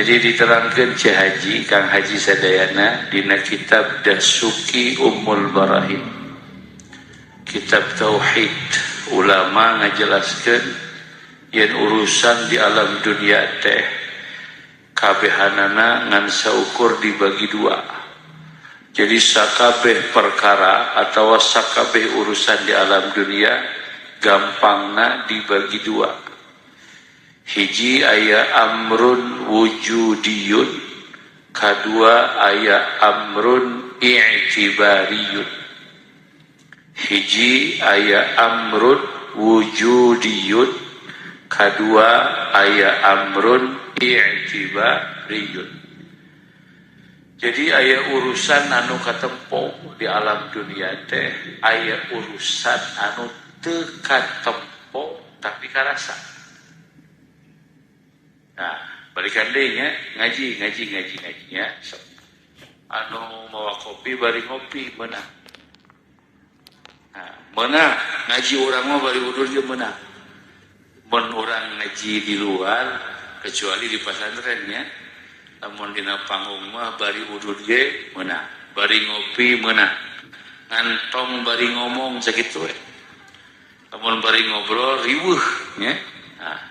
Jadi diterangkan Ceu Haji, Kang Haji Sadayana, dina kitab Dasuki Ummul Barahin, kitab tauhid, ulama ngajelaskeun yen urusan di alam dunia teh kabehanana ngan saukur dibagi dua. Jadi sakabeh perkara atau sakabeh urusan di alam dunia gampangna dibagi dua. Hiji aya amrun wujudiyun, kadua aya amrun i'tibariyun. Hiji aya amrun wujudiyun, kadua aya amrun i'tibariyun. Jadi aya urusan anu katempo di alam dunia teh, aya urusan anu teu katempo tapi karasa. Nah, balikan deui nya, ngaji, ngaji, ngaji, ngaji nya. Sok. Anu mawa kopi bari ngopi meunang. Nah, meunang ngaji urang mah bari udur ge meunang. Mun urang ngaji di luar kecuali di pesantren nya, lamun dina panggung mah bari udud ge meunang, bari ngopi meunang, ngantong bari ngomong sakitu we. Lamun bari ngobrol riweuh nya. Nah,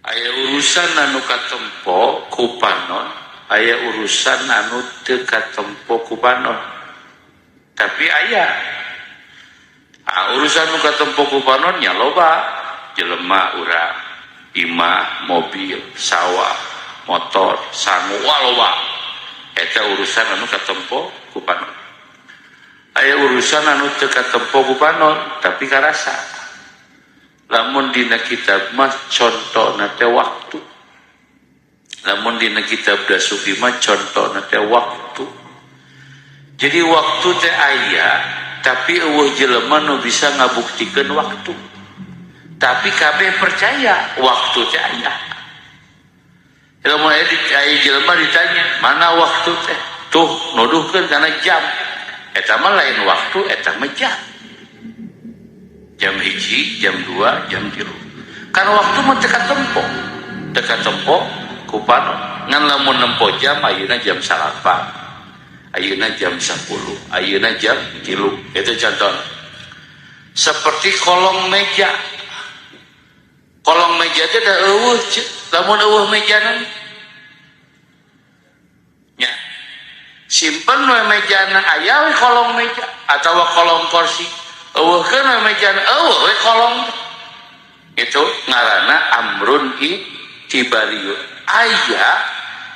aya urusan anu katempo ku panon, aya urusan anu teu katempo ku panon. Tapi aya. Ah, urusan nu katempo ku panon nya loba, jelema urang, imah, mobil, sawah, motor, sangu, wah loba. Eta urusan anu katempo ku panon. Aya urusan anu teu katempo ku panon, tapi karasa. Lamun dina kitab mah contohna teh waktu. Lamun dina kitab Dasuki mah contohna teh waktu. Jadi waktu teh aya, tapi euweuh jelema nu bisa ngabuktikeun waktu. Tapi kabeh percaya waktu teh aya. Lamun aya jelema ditanya, mana waktu teh? Tuh nuduhkeun kana jam. Eta mah lain waktu, eta mah jam. Jam 1, jam 2, jam 3. Kan waktu mah teu katempo. Teu katempo ku panon. Ngan lamun nempo jam ayeuna jam 9. Ayeuna jam 10, ayeuna jam 3. Itu contoh. Seperti kolong meja. Kolong meja teh da euweuh, lamun euweuh mejana. Nya. Simpen we mejana, aya we kolong meja atawa kolong kursi. Euweuhkeun we mejana, euweuh we kolong. Itu ngaranna amrun i'tibariyun. Aya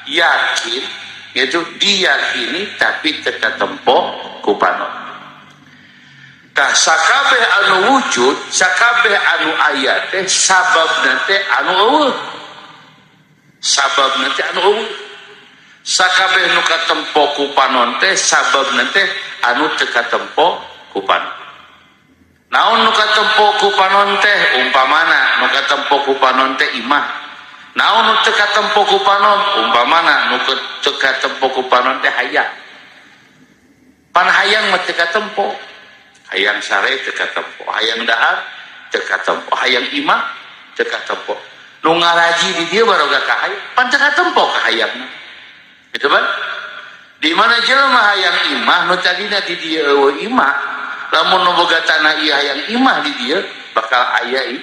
yakin, itu diyakini tapi teu katempo ku panon. Tah sakabeh anu wujud, sakabeh anu aya teh sababna teh anu euweuh. Sababna teh anu euweuh. Sakabeh nu katempo ku panon teh sababna teh anu teu katempo ku panon. Naon nu katempo ku panon teh? Umpamana nu katempo ku panon teh imah. Naon nu teu katempo ku panon? Umpamana nu teu katempo ku panon teh hayang. Pan hayang mah teu katempo. Hayang sare teu katempo, hayang dahar teu katempo, hayang imah teu katempo. Nu ngaraji di dieu baroga ka hayang, pan teu katempo ka hayangna. Gitu kan? Di mana jelema hayang imah nu tadina di dieu euweuh imah, lamun nu boga tanah ieu hayang imah di dieu bakal aya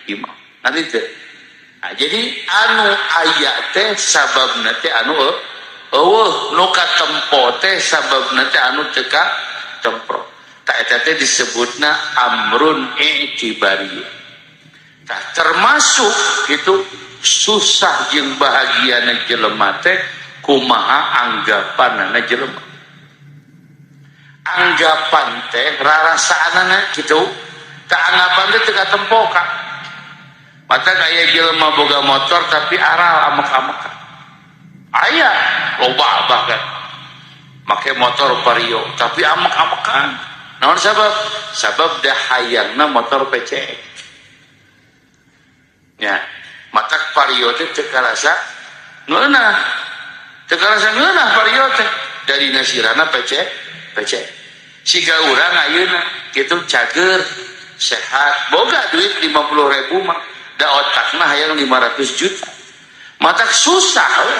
imah. Nanti teu. Nah, jadi anu aya teh sababna teh anu euweuh, nu katempo teh sababna teh anu teu katempo. Tah eta teh disebutna amrun i'tibari. Tah termasuk itu susah jeung bahagiana jelema teh kumaha anggapanana jelema. Anggapan teh rarasaanana kitu. Tah anggapan teh teu katempo ka. Mata kaya jelema boga motor tapi aral amek-amekan. Aya loba bahkan make motor Vario tapi amek-amekan. Naon sabab? Sabab dah hayangna motor PCX. Ya, matak Vario teh teu karasa ngeunah. Teu karasa ngeunah Vario teh dari nasirana PC. Siga urang ayeuna kitu cager sehat, boga duit 50.000 mah da otakna hayang 500 juta. Matak susah we.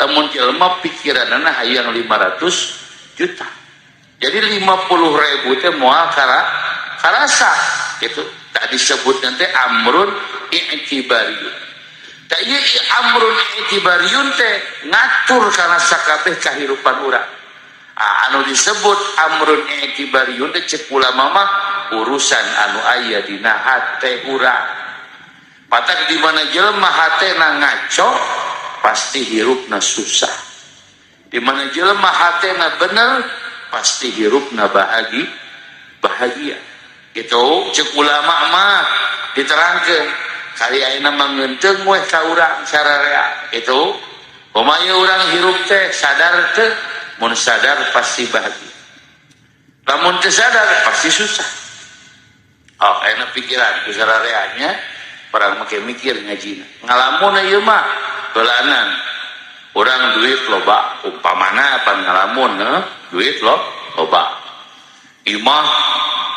Lamun jelema pikiranana hayang 500 juta. Jadi 50.000 teh moal karasa gitu. Tadi disebut nanti amrun i'tibariyun. Tah ieu amrun i'tibariyun teh ngatur kana sakabeh kahirupan urang. Anu disebut amrun i'tibariyun teh cek ulama mah urusan anu aya dina hate urang. Patak di mana jelema hatena ngaco pasti hirupna susah. Di mana jelema hatena bener pasti hirupna bahagia. Gitu cek ulama mah diterangkeun kali ayeuna mah ngeunteung weh ka urang sararea gitu. Kumaha urang hirup teh sadar teh, mun sadar pasti bahagia. Lamun teu sadar pasti susah. Oh, enak pikiran ku sarareanya orang make mikir ngajina. Ngalamun ieu mah beulanan. Urang duit loba, umpamana pan ngalamun duit loba. Imah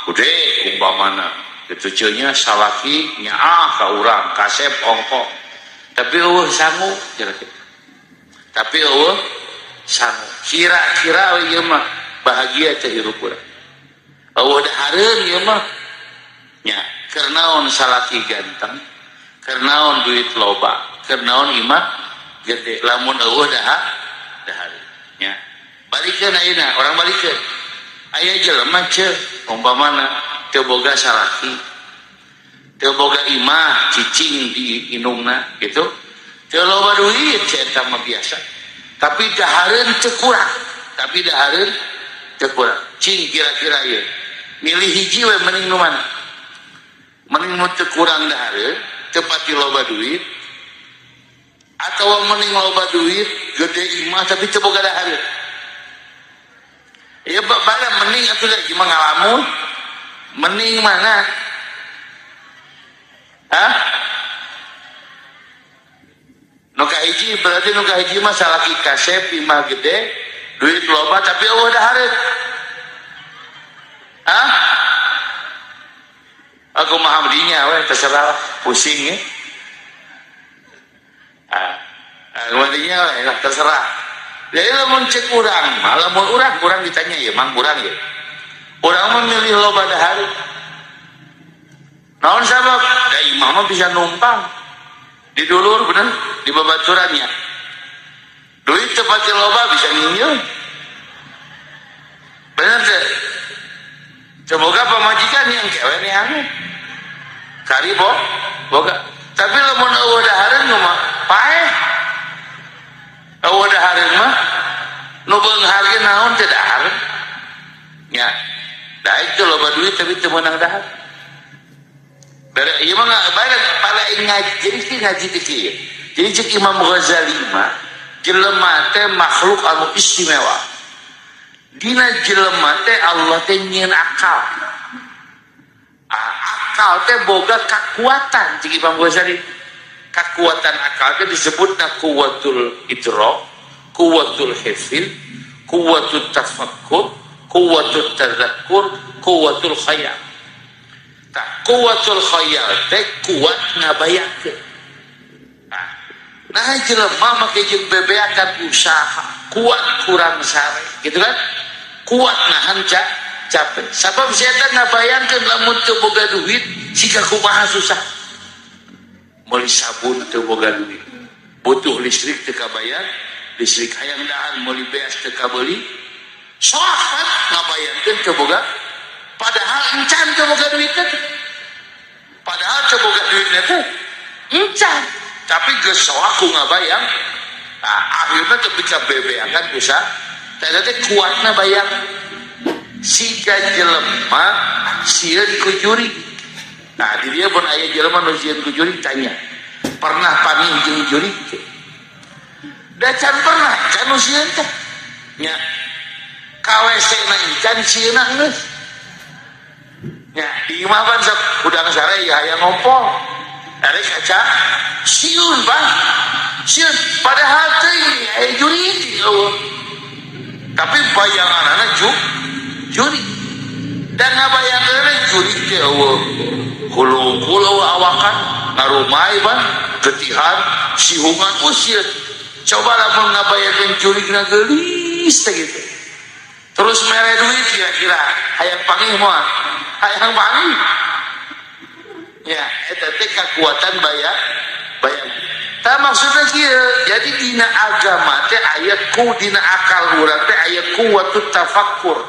gede umpamana. Kitu ceunya salaki nyaah ka urang, kasep ongko. Tapi eueuh sangu kira-kira. Tapi eueuh sangu. Kira-kira ieu mah bahagia teh hirup urang. Eueuh dahareun ieu mah nya, keur naon salaki ganteng, keur naon duit loba, keur naon imah gede, lamun eueuh dahareun nya. Balikeun ayeuna, urang balikeun. Aya jelema ceu umpamana teu boga salaki, teu boga imah cicing di indungna gitu. Teu loba duit eta mah biasa. Tapi dahareun teu kurang. Tapi dahareun teu kurang. Cing kira-kira ieu. Milih hiji we mending nu mana? Mending nu teu kurang dahareun, teu pati loba duit, atau mending loba duit gede imah tapi teu boga dahareun. Ya bada mending atuh da imah ngalamun. Mending mana? Hah? Nu kahiji berarti nu kahiji mah salaki kasep imah gede, duit loba tapi eueuh dahareun. Hah? Aku mah abdinya we terserah pusing ya. Ah, abdinya we lah terserah. Jadi lamun cek urang mah, lamun urang ditanya ya mang urang ya. Urang mah milih loba dahareun. Naon sabab? Da imah mah bisa numpang. Di dulur bener, di babaturannya. Duit teu pati loba bisa nginjeum. Bener teh? Semoga pamajikan yang kewe nih aneh. Kari boga. Tapi lamun eueuh dahareun mah paeh. Eueuh dahareun mah nu beunghar ge naon teh dahareun. Nya. Da itu loba duit tapi teu meunang dahar. Bare ieu mah bare pada ngaji jadi sih ngaji teh kieu. Jadi cek Imam Ghazali mah jelema teh makhluk anu istimewa. Dina jelema teh Allah teh nyieun akal. Akal teh boga kakuatan cek Imam Ghazali. Kakuatan akal teh disebutna kuwatul idrak, kuwatul hifz, kuwatul tafakkur, kuwatul tadzakur, kuwatul khayal. Tah kuwatul khayal teh kuat ngabayangkeun. Nah jelema make jeung bebeakan usaha, kuat kurang sare, gitu kan? Kuat nahan capek. Sabab setan ngabayangkeun lamun teu boga duit siga kumaha susah. Meuli sabun teu boga duit. Butuh listrik teu kabayang, listrik hayang dahar meuli beas teu kabeuli. Soak kan ngabayangkeun teu boga, padahal encan teu boga duit teh. Padahal teu boga duit teh encan. Tapi geus soak ku ngabayang. Nah, akhirnya teu bisa bebeakan usaha. Teh teh kuatna bayang. Siga jelema sieun ku jurig. Nah, di dia pun aya jelema nu sieun ku jurig tanya. Pernah panggih jeung jurig teh? Da can pernah, can nu sieun teh. Nya. Ka WC na encan sieunna geus. Nya, di imah pan sok hudang sare ya hayang ngompol. Arek kaca sieun bang. Sieun padahal teh aya jurig eueuh. Tapi bayanganana jurig. Dan ngabayangkeun jurig teh eueuh. Hulu-hulu awakan ngarumai bang. Getihan sihungan usir. Coba lamun ngabayarkeun jurigna geulis teh gitu. Terus mere duit kira-kira hayang pangih moal? Hayang pangih. Ya, eta teh kekuatan bayang. Tah maksudna kieu, jadi dina agama teh aya ku dina akal urang teh aya kuwatut tafakkur.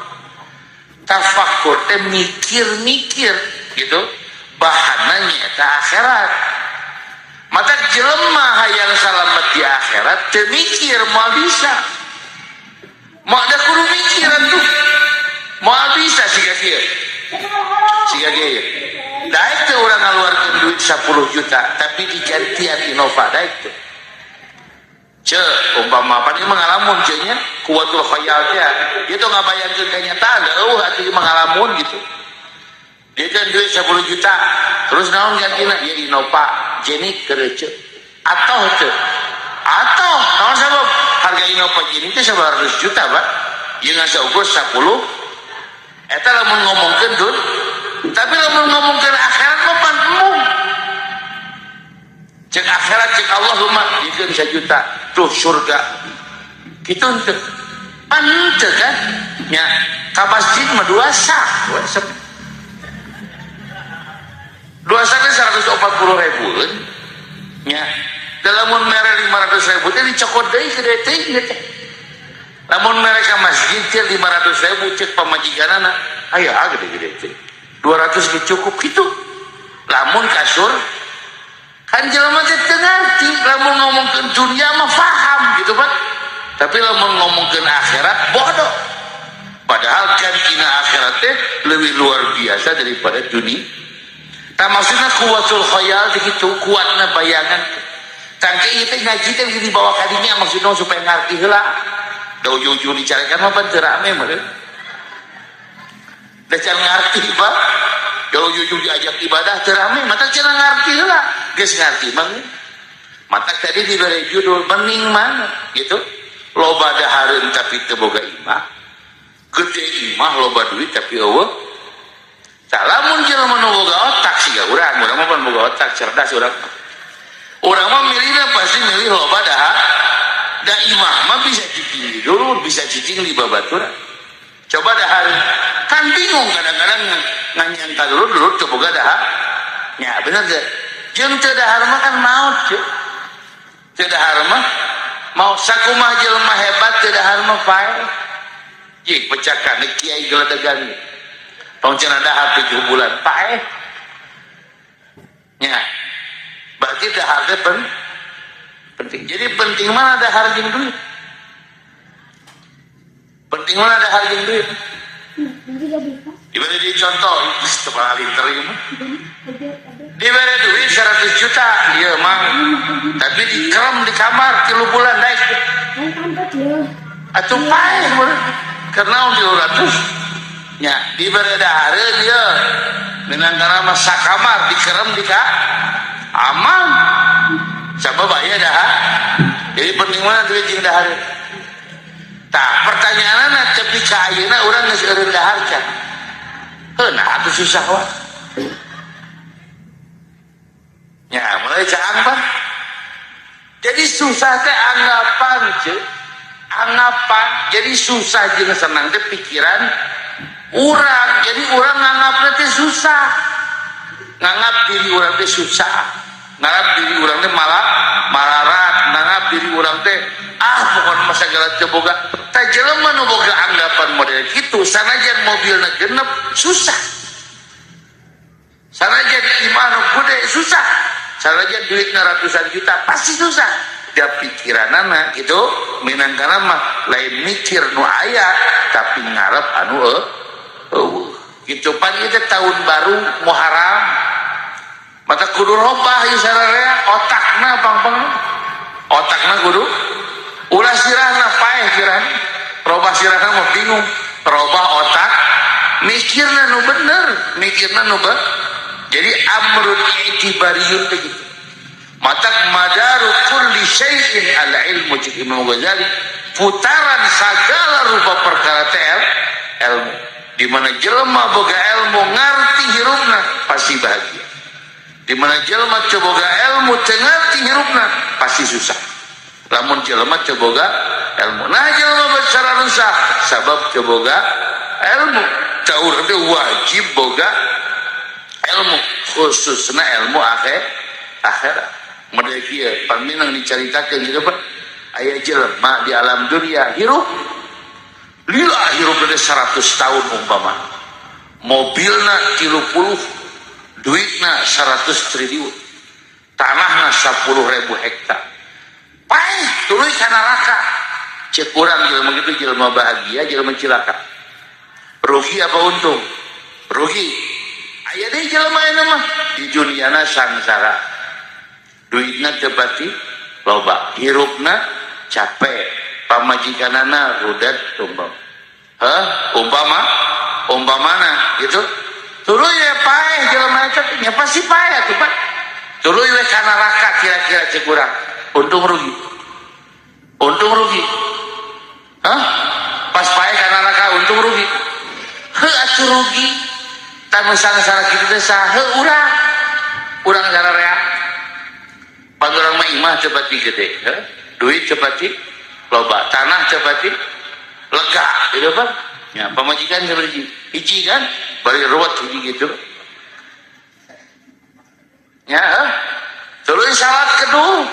Tafakkur teh mikir-mikir gitu. Bahanna nyaeta akhirat. Mata jelema hayang salamet di akhirat teu mikir moal bisa. Moal da kudu mikiran tuh. Moal bisa siga kieu. Siga kieu. Daek teu urang ngaluarkeun duit 10 juta tapi digantian Innova, daek teu? Ce, umpama apa ini mengalamun ce nya kuwatul khayal teh. Dia tuh ngabayangkeun kenyataan, eueuh atuh ieu mengalamun gitu. Dia kan duit 10 juta, terus naon gantina? Ya Innova Zenix kerece. Atau teu? Atau naon sabab harga Innova Zenix teh 100 juta, Pak. Ieu ngan saukur 10. Eta lamun ngomongkeun dun, tapi lamun ngomongkeun akhirat mah pan embung. Cek akhirat cek Allah mah dikeun 1 juta tuh surga. Kitu henteu? Pan henteu kan? Nya ka masjid mah dua sak, dua sak teh 140 ribu nya. Lamun mere 500 ribu teh dicokot deui gede teuing teh. Lamun mere ka masjid teh 500 ribu cek pamajikanana aya gede-gede teh. 200 ge cukup gitu. Lamun kasur kan jelema teh teu ngarti, lamun ngomongkeun dunia mah paham gitu Pak. Tapi lamun ngomongkeun akhirat bodoh. Padahal kan dina akhirat teh lebih luar biasa daripada dunia. Tah maksudna kuwatul khayal gitu, kuatna bayangan. Tangke ieu teh ngaji teh dibawa kadinya maksudna supaya ngarti heula. Da ujung-ujung dicarekan mah pan teu rame meureun. Da can ngarti Pak. Kalau ujung-ujung diajak ibadah teu rame, mata can ngarti heula. Geus ngarti mah. Mata tadi diberi judul mending mana gitu. Loba dahareun tapi teu boga imah. Gede imah loba duit tapi eueuh. Tah lamun jelema nu boga otak siga urang, urang mah pan boga otak cerdas urang. Urang mah milihna pasti milih loba dahar. Da imah mah bisa cicing di dulur, bisa cicing di babaturan. Coba dahar kan bingung kadang-kadang nganyan ka dulur, dulur teu boga dahar. Ya bener teu? Jeung teu dahar mah kan maot ceuk. Teu dahar mah mau sakumaha jelema hebat teu dahar mah paeh. Jik pecakan kiai geledegan. Tong cenah dahar 7 bulan paeh. Ya. Berarti dahar teh penting. Jadi penting mana dahar jeung duit? Penting mana dahar jeung duit? Diberi di contoh, kepala linter ieu mah. Diberi duit 100 juta, iya mah. Tapi dikerem di kamar 3 bulan naik. Atuh paeh meureun. Karena 300 nya diberi dahareun ieu. Minangkana mah sakamar dikerem di ka aman. Sabab aya dahar. Jadi penting mana duit jeung dahareun? Tah pertanyaanna tepi ka ayeuna urang geus eureun dahar can? Heuh, nah atuh susah wae. Ya, mulai caang Pak. Jadi susah teh anggapan ceuk. Anggapan. Jadi susah jeung senang teh pikiran urang. Jadi urang nganggapna teh susah. Nganggap diri urang teh susah. Nganggap diri urang teh malah malarat, nganggap diri urang teh ah pokokna mah sagala teu boga. Tah jelema nu boga anggapan model kitu sanajan mobilna genep susah. Sanajan imah nu gede susah. Sanajan duitna ratusan juta pasti susah. Dia pikiranana gitu minangkana mah lain mikir nu aya tapi ngarep anu eueuh. Gitu pan ieu teh tahun baru Muharram. Mata kudu robah ieu sararea otakna pang-pang. Otakna kudu ulah sirahna paeh sirahna. Robah sirahna mah bingung. Robah otak mikirna nu bener, mikirna nu Jadi amrun i'tibariyun teh gitu. Mata madaru kulli syai'in al ilmu cik Imam Ghazali, putaran segala rupa perkara teh ilmu. Di mana jelema boga ilmu ngarti hirupna pasti bahagia. Di mana jelema teu boga ilmu ilmu teu ngarti hirupna pasti susah. Lamun jelema teu boga ilmu. Nah jelema besar susah sabab teu boga ilmu. Tah urang teh wajib boga ilmu, khususna ilmu akhirat. Model kieu paminang dicaritakeun kitu Pak. Aya jelema di alam dunia hirup lila hirup dari 100 tahun umpama. Mobilna 30, duitna 100 triliun. Tanahna 10.000 hektar. Paeh tuluy ka neraka. Cek urang jelema kitu jelema bahagia, jelema cilaka. Rugi apa untung? Rugi. Aya deui jelema ayeuna mah di duniana sangsara. Duitna teu pati loba, hirupna capek, pamajikanana rudet umpama. Hah? Umpama? Umpamana gitu. Tuluy we paeh jelema eta teh nya pasti paeh atuh Pak. Tuluy we ka neraka kira-kira cek urang. Untung rugi? Untung rugi? Hah? Pas paeh ka neraka untung rugi? Heuh atuh rugi. Tah nu sangsara kitu teh saha? Heuh urang. Urang sararea. Pan urang mah imah teu pati gede, heuh? Duit teu pati loba, tanah teu pati lega gitu Pak. Ya, pamajikan seperti hiji kan, bari ruwet hiji gitu. Ya, heuh? Tuluy salat kedua.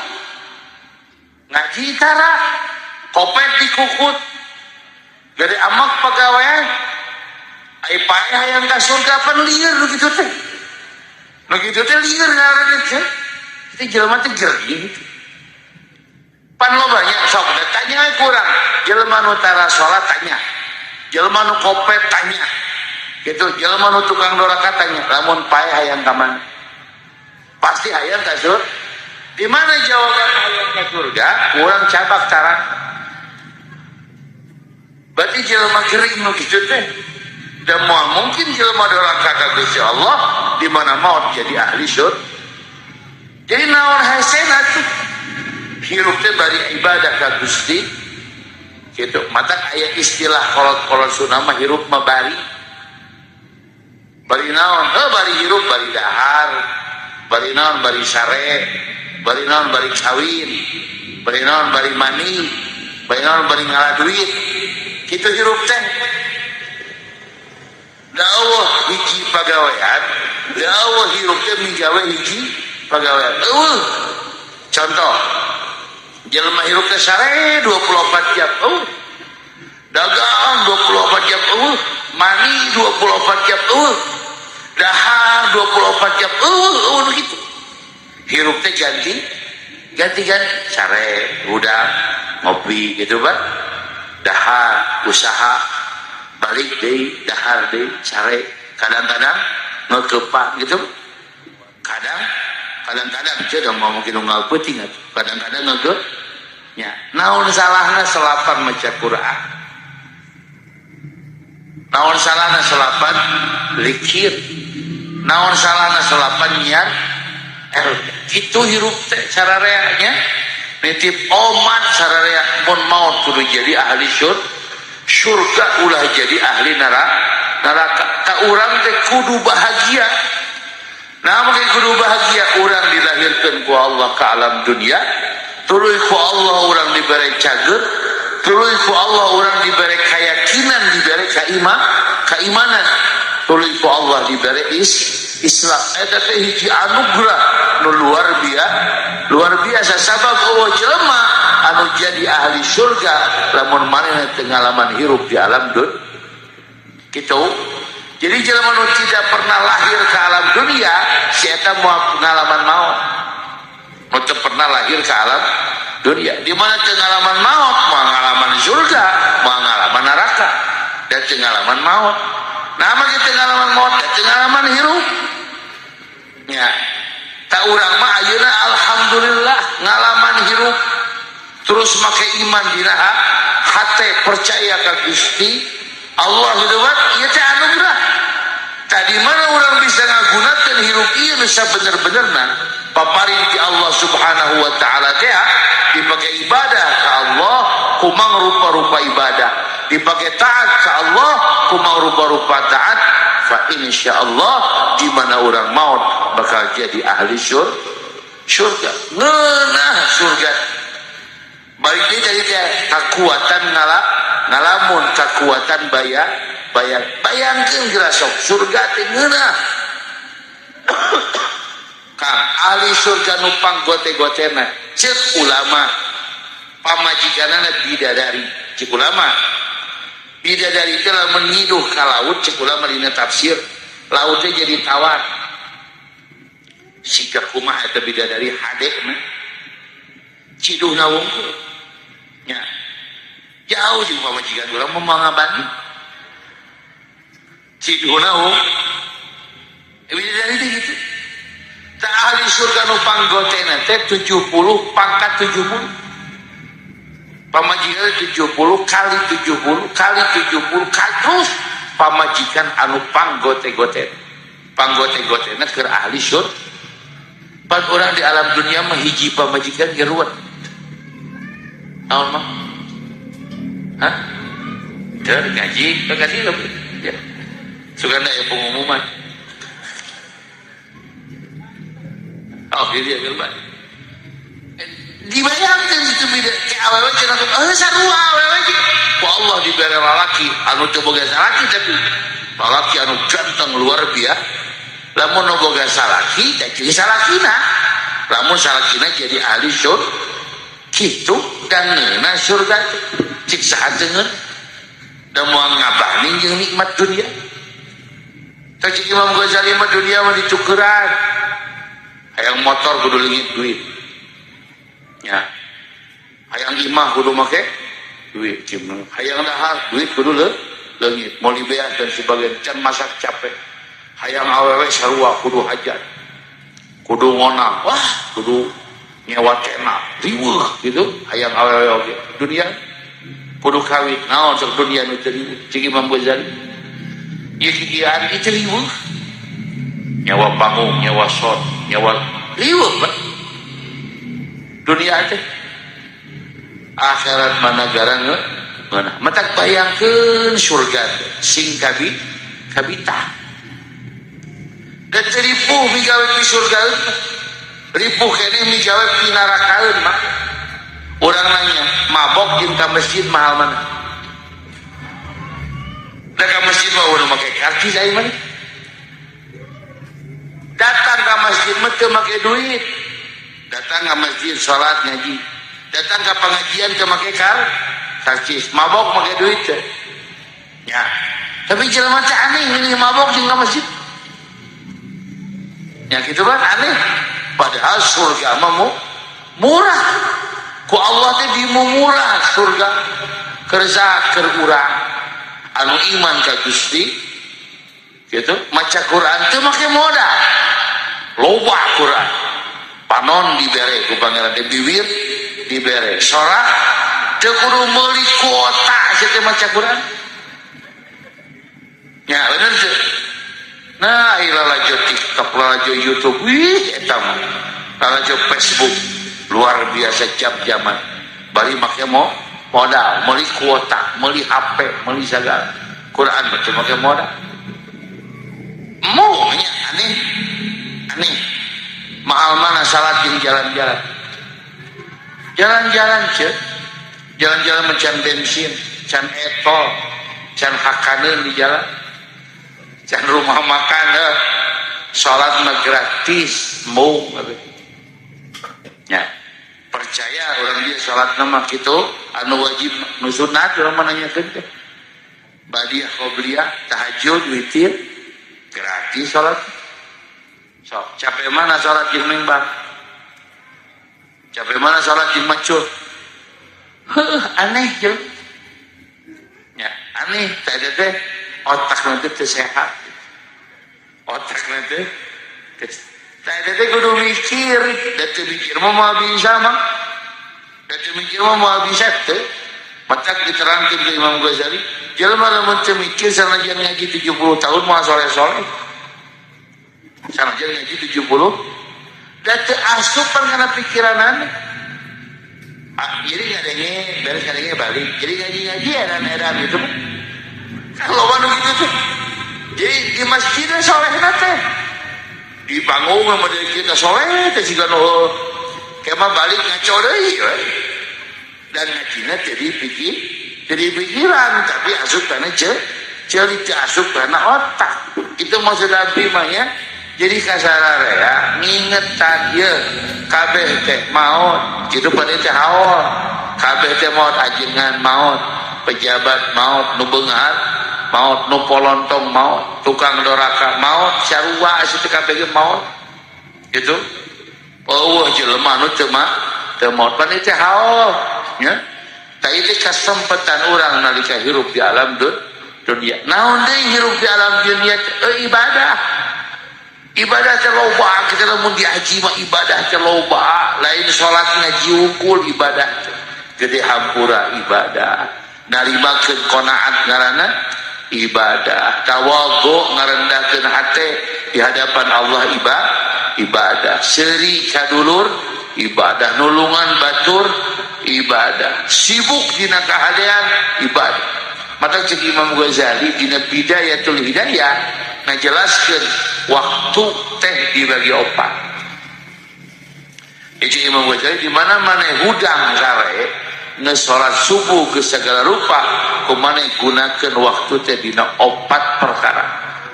Ngaji tara, kopet dikukut. Gede amak pagawean. Ai paeh hayang ka surga pan lieur nu kitu teh. Nu kitu teh lieur ngaranna teh. Itu jelema teh gering gitu. Pan lobanya sok da tanya we kurang. Jelema nu tara salat tanya. Jelema nu kopet tanya. Gitu, jelema nu tukang doraka tanya. Lamun paeh hayang ka mana? Pasti hayang ka surga. Di mana jawaban hayang ka surga? Kurang cabak cara. Berarti jelema gering nu kitu teh. Dan moal mungkin jelema doraka ka Gusti Allah di mana maut jadi ahli surga. Jadi naon hesena tuh hirup teh bari ibadah ka Gusti gitu. Matak aya istilah kolot-kolot Sunda mah hirup mah bari. Bari naon? Heuh bari hirup bari dahar. Bari naon bari sare. Bari naon bari kawin. Bari naon bari mani. Bari naon bari ngala duit. Kitu hirup teh. Da Allah hiji pagawean, da Allah hirup teh migawe hiji pagawean. Eueuh. Contoh, jelema hirup teh sare 24 jam. Eueuh. Dagang 24 jam. Eueuh. Mani 24 jam. Eueuh. Dahar 24 jam. Eueuh, eueuh gitu. Hirup teh ganti ganti-ganti sare, udah ngopi gitu Pak. Dahar, usaha, balik deui, dahar deui, sare. Kadang-kadang ngekepak gitu. Kadang-kadang teu da mau mungkin unggal peuting atuh. Kadang-kadang ngege nya. Naon salahna selapan maca Quran? Naon salahna selapan zikir? Naon salahna selapan nyiar? Kitu hirup teh sarareanya. Nitip omat sararea mun maut kudu jadi ahli surga ulah jadi ahli neraka. Ka urang teh kudu bahagia. Nah, mungkin kudu bahagia urang dilahirkan ku Allah ke alam dunia, tuluy ku Allah urang diberi cager, tuluy ku Allah urang diberi keyakinan, diberi keimanan, tuluy ku Allah diberi Islam. Eta teh hiji anugerah nu luar biasa sabab eueuh jelema anu jadi ahli surga lamun manehna teu ngalaman hirup di alam dunia. Gitu. Jadi jelema nu tidak pernah lahir ke alam dunia, si eta moal pengalaman maut. Nu teu pernah lahir ke alam dunia. Di mana teu ngalaman maut, moal ngalaman surga, moal ngalaman neraka, dan teu ngalaman maut. Nah, mah teu ngalaman maut, teu ngalaman hirup. Ya. Tak urang mah ayeuna alhamdulillah ngalaman hirup. Terus make iman dina hate percaya ka Gusti Allah gitu kan, ieu teh anugerah. Tadi mana orang bisa ngagunakeun hirup ieu nu sabener-benerna paparin ti Allah Subhanahu wa taala teh dipakai ibadah ka Allah kumang rupa-rupa ibadah, dipakai taat ka Allah kumang rupa-rupa taat, fa insyaallah di mana orang maut bakal jadi ahli Surga. Ngeunah surga. Balik deui tadi teh kakuatan ngalamun, kakuatan bayang. Bayangkeun geura sok surga teh ngeunah. Kang ahli surga nu panggote-gotena ceuk ulama pamajikanana bidadari. Ceuk ulama bidadari teh lamun nyiduh ka laut, ceuk ulama dina tafsir lautnya jadi tawar. Siga kumaha eta bidadari hade mah ciduhna wungkul nya jauh jeung pamajikan urang mah ngabani ciduhna wungkul. Bidadari teh gitu. Tah ahli surga nu panggotena teh 70 pangkat 70. Pamajikan 70 kali 70 kali 70 kali terus pamajikan anu panggote-gote. Panggote-gotena keur ahli surga. Pan urang di alam dunia mah hiji pamajikan ge ruwet. Naon mah? Hah? Teu ngaji, ngaji lebih. Ya. Suganda ya pengumuman. Oh, jadi ya gelban. Dibayangkan itu beda. Kayak awewe cenah sarua awewe ge. Ku Allah dibere lalaki anu teu boga salaki tapi lalaki anu ganteng luar biasa. Lamun nu boga salaki teh jadi salakina. Lamun salakina jadi ahli surga. Kitu dan ngeunah surga teh. Cik saha teu ngeunah. Da moal ngabani jeung nikmat dunia. Tah cik Imam Ghazali mah dunia mah ditukeran. Hayang motor kudu leungit duit. Ya. Hayang imah kudu make duit cimna. Hayang dahar duit kudu leungit, meuli beas dan sebagainya, can masak capek. Hayang awewe sarua kudu hajat. Kudu ngonang, wah kudu nyewa tena, riweuh gitu. Hayang awewe oge. Dunia kudu kawin, naon sok dunia nu teu riweuh. Cik Imam Ghazali. Ieu kikieuan ieu teu riweuh. Nyewa panggung, nyewa sound, nyewa riweuh Pak. Dunia teh akhirat mana gara ngeunah. Matak bayangkeun surga teh sing kabita. Dan teu ripuh migawe pi surga, ripuh keneh migawe pi narakaeun mah. Urang nanya, mabok jeung ka masjid mahal mana? Da ka masjid mah urang make karcis aya mana? Datang ke masjid mah teu make duit. Datang ke masjid salat ngaji. Datang ke pengajian teu make karcis. Mabok make duit teh. Ya. Tapi jelema teh aneh milih mabok jeung ka masjid. Ya gitu kan aneh. Padahal surga mah murah. Ku Allah teh dimumurah surga. Kerja keur urang anu iman ka Gusti gitu, maca Quran teu make modal. Loba Quran. Panon dibere ku pangeran teh, bibir dibere, sorak teu kudu meuli kuota sia teh maca Quran. Ya bener teu? Nah, ieu lalajo TikTok, lalajo YouTube, wih eta mah. Lalajo Facebook, luar biasa jam-jaman. Bari make modal, meuli kuota, meuli HP, meuli sagala. Quran mah teu make modal. Mau nya aneh. Aneh. Mahal mana salat jeung jalan-jalan? Jalan-jalan ceuk. Jalan-jalan mencan bensin, can etol, can hakaneun di jalan. Can rumah makan Salat mah gratis, mau ya. Percaya orang dia salat mah kitu, anu wajib nu sunat urang mah nanyakeun teh. Badiah qobliyah, tahajud, witir, gratis salat. Sok, capek mana salat jeung mimbar? Capek mana salat jeung macul? Heuh, aneh jeung. Ya, aneh teh teh otak nanti teu sehat. Otak nanti teh teh kudu mikir, da teu mikir mah moal bisa mah. Da teu mikir mah moal bisa teh. Matak diterangkeun ke Imam Ghazali, jelema lamun teu mikir sanajan ngaji 70 tahun moal soleh-soleh. Sanajan ngaji 70 da teu asup pan kana pikiran aneh. Ah, jadi ngadenge, beres ngadenge balik. Jadi ngaji-ngaji edan-edan gitu. Kan loba nu kitu tuh. Jadi di masjid solehna teh. Di panggung mah kita soleh teh siga nu kemah balik ngaco deui we. Dan ngajina jadi pikir, jadi pikiran tapi asup kana ceuli teu asup kana otak. Itu maksud abdi mah nya. Jadi kasararea ngingetan ieu kabeh teh maot, kitu pada teh haol. Kabeh teh maot, ajengan maot, pejabat maot, nu beunghar maot, nu polontong maot, tukang doraka maot, sarua asup teh kabeh ge maot. Gitu. Eueuh jelema nu teu teu maot pan teh haol nya. Ta ieu kasempetan urang nalika hirup di alam dunia. Naon deui hirup di alam dunia teh ibadah. Ibadah teh loba, kita lamun diaji mah ibadah teh loba, lain salat ngaji wungkul ibadah teh. Gede hampura ibadah, narimakeun qanaat ngaranna ibadah, tawadhu ngarendahkeun hate di hadapan Allah ibadah, seuri kadulur ibadah, nulungan batur ibadah, sibuk dina kahadean ibadah. Mata cek Imam Ghazali dina Bidayatul Hidayah ngajelaskeun waktu teh dibagi opat. Itu Imam Ghazali di mana mana hudang sare geus salat subuh geus segala rupa kumaneh gunakeun waktu teh dina opat perkara,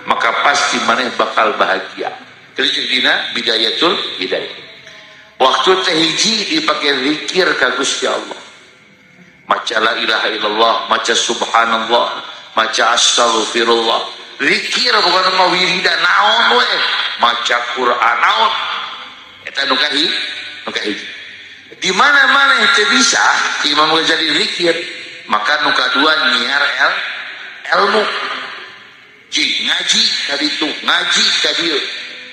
maka pasti maneh bakal bahagia. Jadi cek dina Bidayatul Hidayah, waktu teh hiji dipake zikir ka Gusti Allah, maca la ilaha illallah, maca subhanallah, maca astagfirullah, zikir bukan mah wiridan naon we, maca Quran naon eta nu kahiji. Di mana mana teu bisa Imam Ghazali zikir, maka nu kadua nyiar ilmu, ji ngaji kaditu, ngaji kadieu,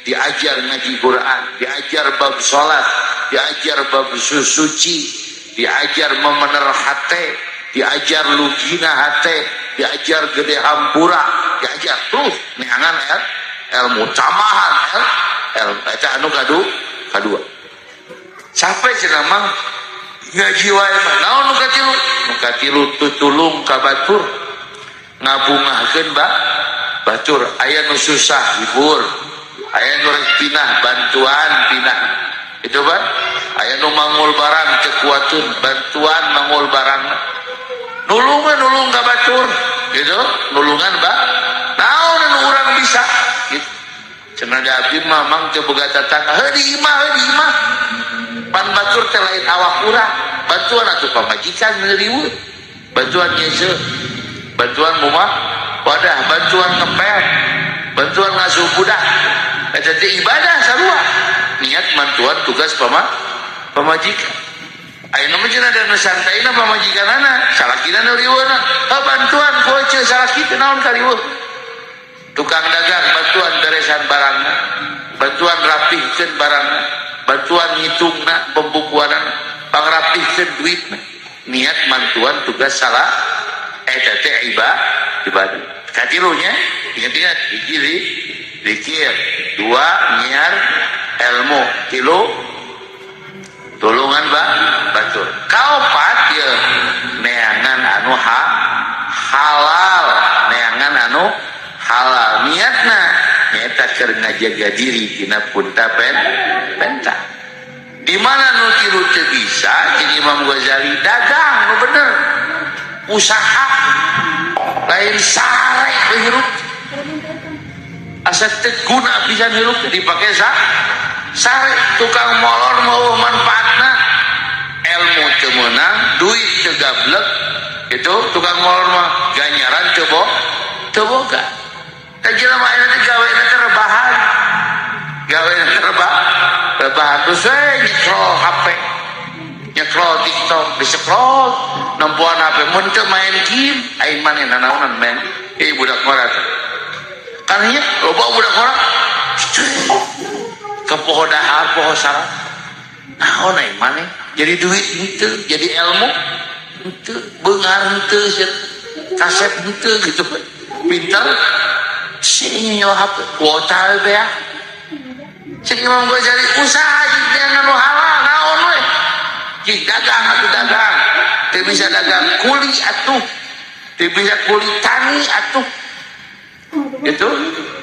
diajar ngaji Quran, diajar bab salat, diajar bab suci, diajar memener hate, diajar lugina hate, diajar gede hampura, diajar terus neangan ilmu tambahan ilmu eta anu kadua. Sampai cenah mah ngaji wae mah naon nu katilu? Nu katilu tutulung ka batur, ngabungahkeun batur, aya nu susah hibur, aya nu rek pinah bantuan pinah. Itu ba aya nu mangul barang teu kuatun bantuan mangul barang, nulungan nulung ka batur gitu, nulungan ba naon anu urang bisa gitu. Cenah da abdi mah mang teu boga tatangga, heuh di imah, heuh di imah pan batur teh lain awak urang, bantuan atuh pamajikan riweuh, bantuan nyese, bantuan mumah wadah, bantuan ngepel, bantuan ngasuh budak, eta teh ibadah sarua niat bantuan tugas pamajikan. Ayeuna mah cenah da nu santaina pamajikanana, salakina nu riweuhna, heuh bantuan ku ece salaki teh naon kariweuh. Tukang dagang bantuan beresan barangna, bantuan rapihkeun barangna, bantuan ngitungna pembukuanana, pangrapihkeun duitna, niat bantuan tugas salah eta teh ibadah. Katilunya ingat-ingat, hiji zikir, dua nyiar ilmu, tilu tulungan batur, kaopat ya neangan anu halal, neangan anu halal niatna nyaeta keur ngajaga diri tina punta penta. Di mana nu tilu teu bisa jeung Imam Ghazali dagang nu bener, usaha lain sare we hirup, asa teu guna pisan hirup dipake sare. Tukang molor mau manfaatna, ilmu teu meunang, duit teu gablek. Itu tukang molor mah ganjaran teu boga. Teh jelema ayeuna teh gawena teh rebahan, gawena teh rebahan terus we nyekrol HP, nyekrol TikTok, di scroll nempoan HP, mun teu main game aing manehna naonan main budak ngora teh. Kan nya loba budak ngora ke poho dahar poho sarap, naon aing maneh jadi duit henteu, jadi ilmu henteu, beunghar henteu, kasep henteu gitu, pinter sing nyewa HP kuota we ya. Cek Imam Ghazali usaha jeung anu halal naon we, jig dagang atuh dagang, teu bisa dagang kuli atuh, teu bisa kuli tani atuh, gitu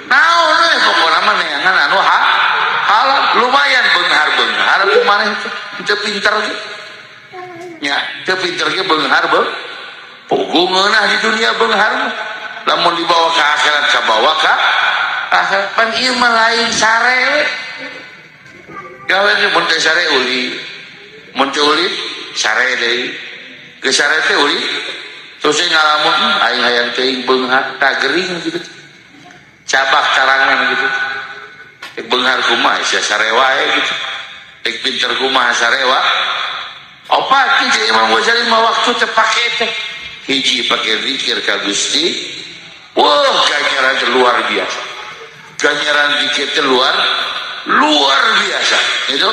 naon we, pokona mah neangan anu Lumayan beunghar-beunghar ku maneh teh. Teu pinter ge. Nya, teu pinter ge beunghar beuh. Puguh ngeunah di dunia beunghar mah. Lamun dibawa ke akhirat kabawa ka akhirat, pan ieu mah lain sare we. Gawe ge mun teu sare uli. Mun teu uli sare deui. Geus sare teh uli. Terus ngalamun aing hayang teuing beunghar tah gering gitu. Cabak tarangan gitu. Rek beunghar kumaha sia sare wae gitu. Rek pinter kumaha sare wae. Opat jeung Imam Ghazali mah waktu teh pake teh. Hiji pake zikir ka Gusti. Wah, ganjaran teh luar biasa. Ganjaran zikir teh luar luar biasa. Itu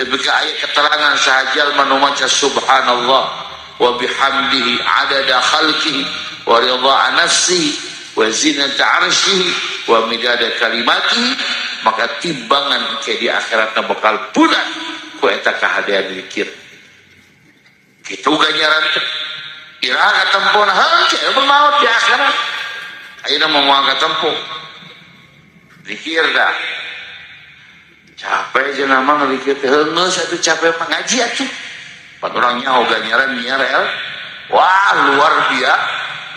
ketika aya keterangan sahaja manu maca subhanallah wa bihamdihi adada khalqihi wa ridha nafsihi wa zinata arsyihi wa midada kalimatihi, maka timbangan ke di akhiratna bakal bulat ku eta kahadean zikir. Kitu ganjaran teh. Iraha katempona heuh maut di akhirat. Ayeuna mah moal katempo. Zikir dah. Capek cenah mah ngazikir teh heungeus atuh capek mah ngaji atuh. Pan urang nyaho ganjaran nyiar el. Wah, luar biasa,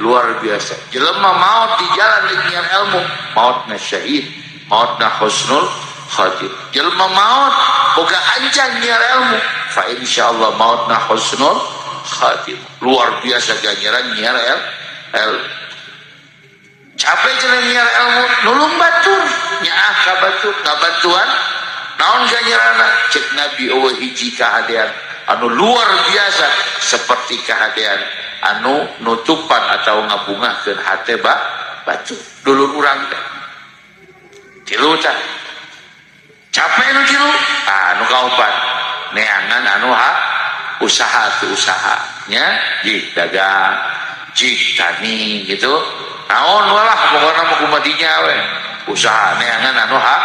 luar biasa. Jelema maut di jalan rek nyiar ilmu, mautna syahid, mautna husnul khatimah. Jelema maut boga anjang nyiar ilmu, fa insyaallah mautna husnul khatimah. Luar biasa ganjaran nyiar el. El. Capek cenah nyiar ilmu, nulung batur, nyaah ka batur, ngabantuan. Naon ganjaranna? Cek Nabi eueuh hiji kahadean anu luar biasa seperti kahadean anu nutupan atau ngabungahkeun hate batur dulur urang teh. Tilu tah. Capek nu tilu? Ah, nu kaopat. Neangan anu ha usaha tu usaha nya, jik dagang, jik tani gitu. Naon walah pokona mah kumadinya we. Usaha neangan anu ha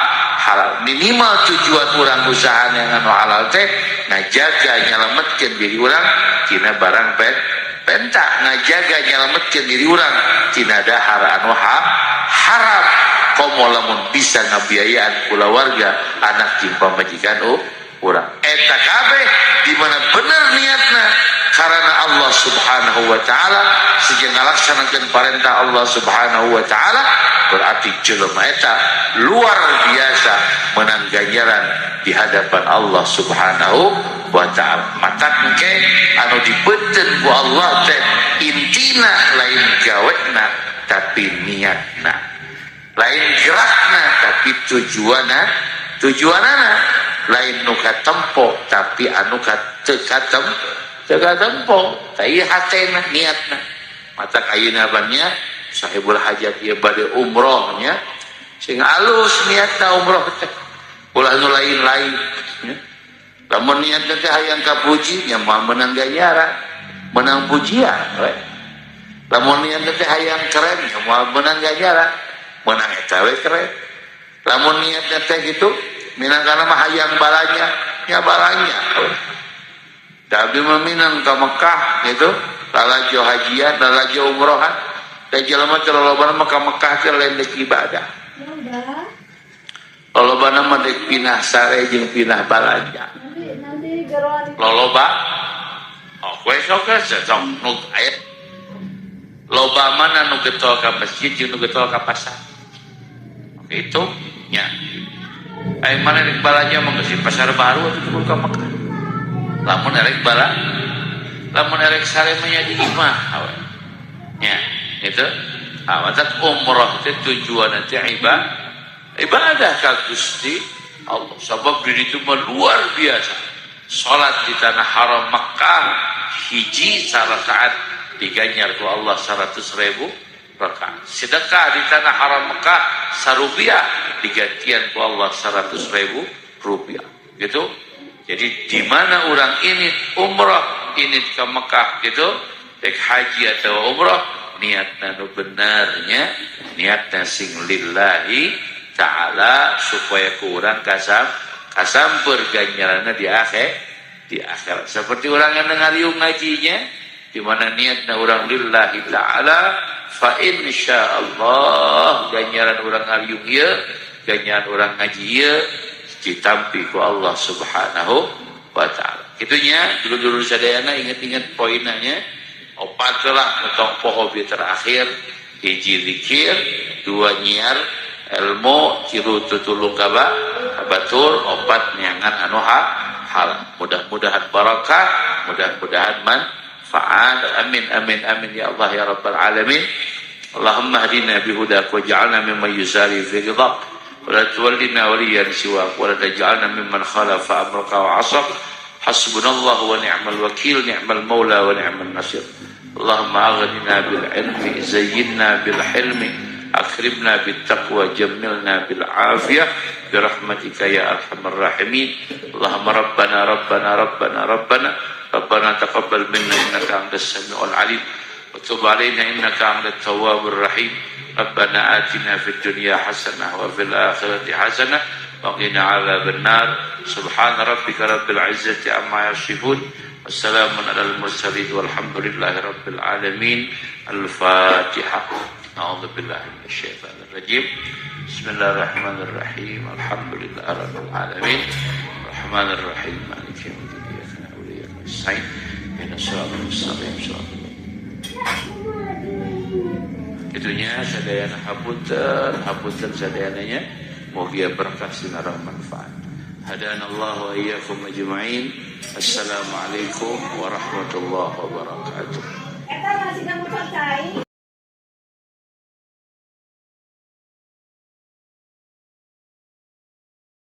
halal. Minimal tujuan urang usaha neangan anu halal teh ngajaga nyalametkeun diri urang tina barang penta, ngajaga nyalametkeun diri urang tina dahar anu haram. Komo lamun bisa ngabiayaan kulawarga, anak jeung pamajikan urang. Eta kabeh di mana bener niatna karena Allah Subhanahu wa taala, sejeng ngalaksanakeun parentah Allah Subhanahu wa taala, berarti jelema eta luar biasa menang ganjaran di hadapan Allah Subhanahu wa taala. Matak engke anu dibeuten ku Allah teh intina lain gawena tapi niatna, lain gerakna tapi tujuanna, tujuanana lain nu katempo tapi anu teu katempo, tah ieu hatena niatna. Matak ayeuna bannya sahibul hajat ieu bade umroh nya, sing alus niatna umroh teh, ulah nu lain-lain nya. Lamun niatna teh hayang kapuji nya moal meunang ganjaran, meunang pujian we. Lamun niatna teh hayang keren nya moal meunang ganjaran, meunang eta we keren. Lamun niatna teh kitu minangkana mah hayang balanya nya balanya we. Da abdi mah minang ka Mekah gitu, lalajo hajian, lalajo umrohan. Da jelema teh lolobana mah ka Mekah teh lain dek ibadah. Lolobana mah dek pinah sare jeung pinah balanja. Nanti geroan. Loloba. Oh, kowe sok sok nu aya loba mana nu getol ka masjid jeung nu getol ka pasar. Oke, itu nya. Aya mana rek balanja mah geus di pasar baru atuh kudu ka Mekah. Lamun erek bala, lamun erek sare mah nya di imah we. Nya, itu. Ah, matak umroh teh tujuan teh ibadah ka Gusti Allah. Sabab di ditu mah luar biasa. Salat di tanah haram Makkah hiji sarakaat diganjar ku Allah 100.000 rakaat. Sedekah di tanah haram Mekah sarupiah digantian ku Allah 100.000 rupiah. Gitu. Jadi di mana orang ini umroh, ini ke Mekah gitu, baik haji atau umroh, niatna nu benarnya, niatna sing lillahi ta'ala supaya ku urang kasamper ganjaranna di akhir, di akhirat. Seperti orang yang ngariung ngajinya, di mana niatna urang lillahi ta'ala, fa insyaallah ganjaran urang ngariung ieu, ganjaran urang ngaji ieu, Ditampi ku Allah Subhanahu wa taala. Kitunya dulur-dulur sadayana, inget-inget poinnya opat lah, tong poho terakhir: hiji zikir, dua nyiar ilmu, tilu tutulung ka batur, opat neangan anu halal. Mudah-mudahan barakah, mudah-mudahan manfaat. Amin amin amin ya Allah ya rabbal alamin. Allahumma hdina bihudak waj'alna mimman yusari fi ridak wa la tuwallina waliyan siwak wa la taj'alna mimman khalafa amraka wa 'asak. Hasbunallah wa ni'mal wakil, ni'mal maula wa ni'mal nasir. Allahumma aghnina bil ilmi, zayyinna bil hilmi, akrimna bit taqwa, jammilna bil afiyah, birahmatika ya arhamar rahimin. Allahumma rabbana rabbana rabbana rabbana rabbana taqabbal minna innaka antas samiul alim wa tub alaina innaka antat tawwabur rahim. Rabbana atina fid dunya hasanah wa fil akhirati hasanah wa qina adzaban nar. Subhana rabbika rabbil izzati amma yasifun, wassalamun alal mursalin, walhamdulillahi rabbil alamin. Al-fatihah. A'udzu billahi minasyaitonir rajim. Bismillahirrahmanirrahim. Alhamdulillahi rabbil alamin, arrahmanir rahim, maliki yaumiddin, iyyaka na'budu wa iyyaka nasta'in, ihdinas siratal mustaqim, siratal. Itunya sadayana, hapunten hapunten sadayananya, mugia berkah sinareng manfaat. Hadanallahu wa iyyakum ajma'in. Assalamualaikum warahmatullahi wabarakatuh. Eta masih kamu cai.